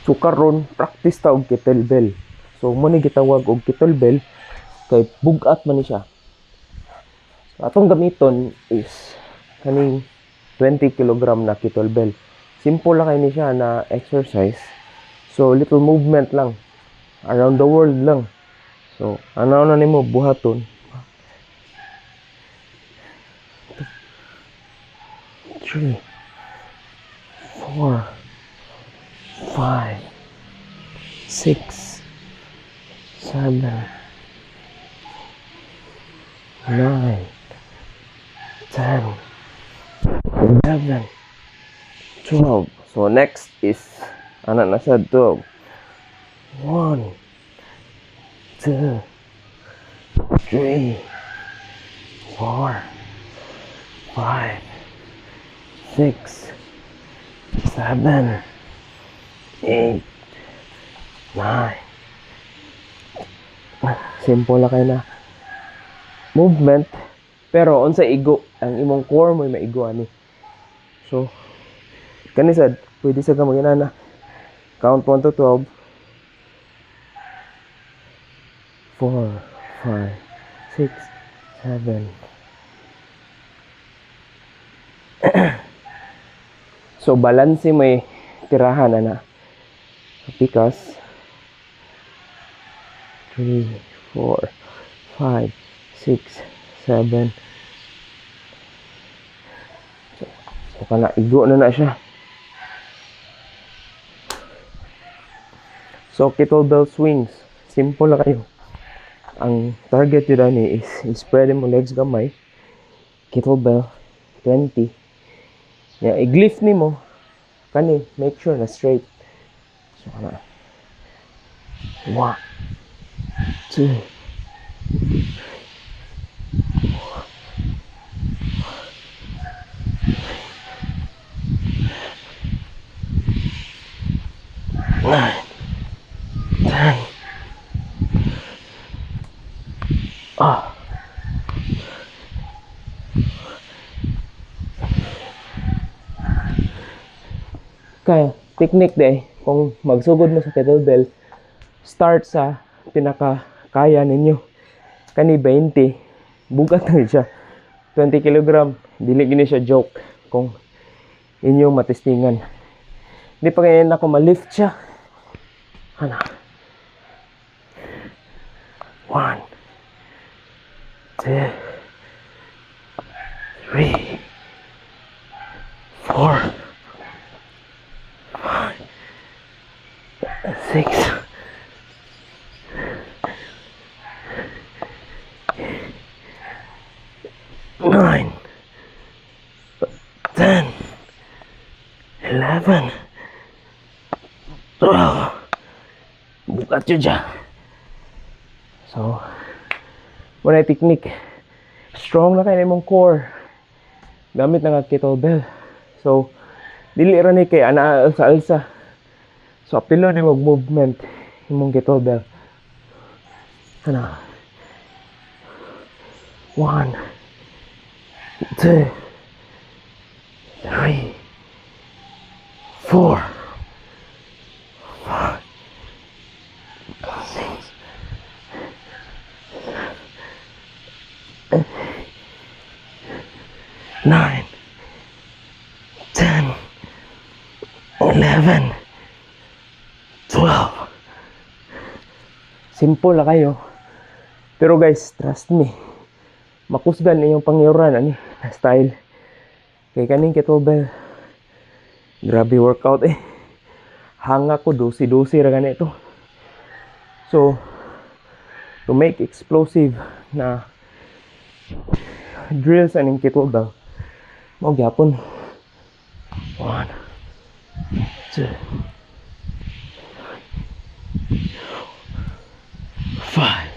So karon practice ta og kettlebell. So mo ni gitawag og kettlebell kay bugat man ni siya. So atong gamiton is kaning 20 kg na kettlebell. Simple lang kay ni siya na exercise. So little movement lang, around the world lang. So ano na nimo buhaton? 3, 4, 5, 6, 7, 9, 10, 11, 12. So next is ana na siya, 12. 1, 2, 3, 4, 5, 6, 7, 8, 9. Simple lang kayo na movement, pero unsa igo ang imong core mo, maigo ani. So kani sad pwede sa ka mag-inana, count 1 to 12, 4, 5, 6, 7. So balance may tirahan ana. Pikas 3, 4, 5, 6, 7. So kana igo na na siya. So kettlebell swings, simple na kayo. Ang target yun ani is spread mo legs gamay. Kettlebell 20. Ya, i-lift nimo kani, make sure na straight. So kana 1, 2, 9, 10. Ah. Kaya, technique de, kung magsugod mo sa kettlebell, start sa pinaka kaya ninyo. Kani 20, bugat na siya. 20 kilogram, dili gini siya joke kung inyong matestingan. Hindi pa kaya ako ma-lift siya. Ana. 1, 2, 3, 4, 5, 6, 9, 10, 11, 12. Bukat yun siya. So, wala technique. Strong na kayo imong core. Gamit na nga kettlebell. So, dili ra ni kay ana alsa-alsa. So, apilo ni mag movement imong kettlebell. Ana. 1, 2, 3, 4, 5, 6, 9, 10, 11, 12. Simple na kayo. Pero guys, trust me. Makusgan inyong pangyuran ani na style. Kay kaning kettlebell, grabe workout eh. Hanga ko 12-12 ra gani ito. So, to make explosive na drills aning kettlebell, mao gyapon. 1, 2, 5,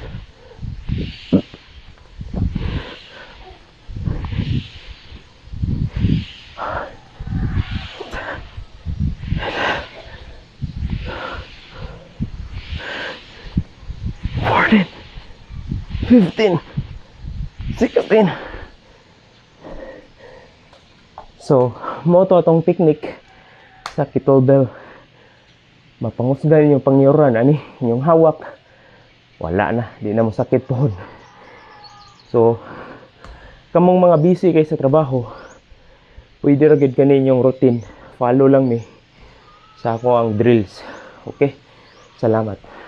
14, 15, 16. So, mo to atong technique sa kettlebell. Mapangusgan inyong pangyoran ani, inyong hawak. Wala na, di na mo sakit pohon. So, kamong mga busy kay sa trabaho, pwede ra gyud kani inyong routine. Follow lang mi sa akoang drills. Okay? Salamat.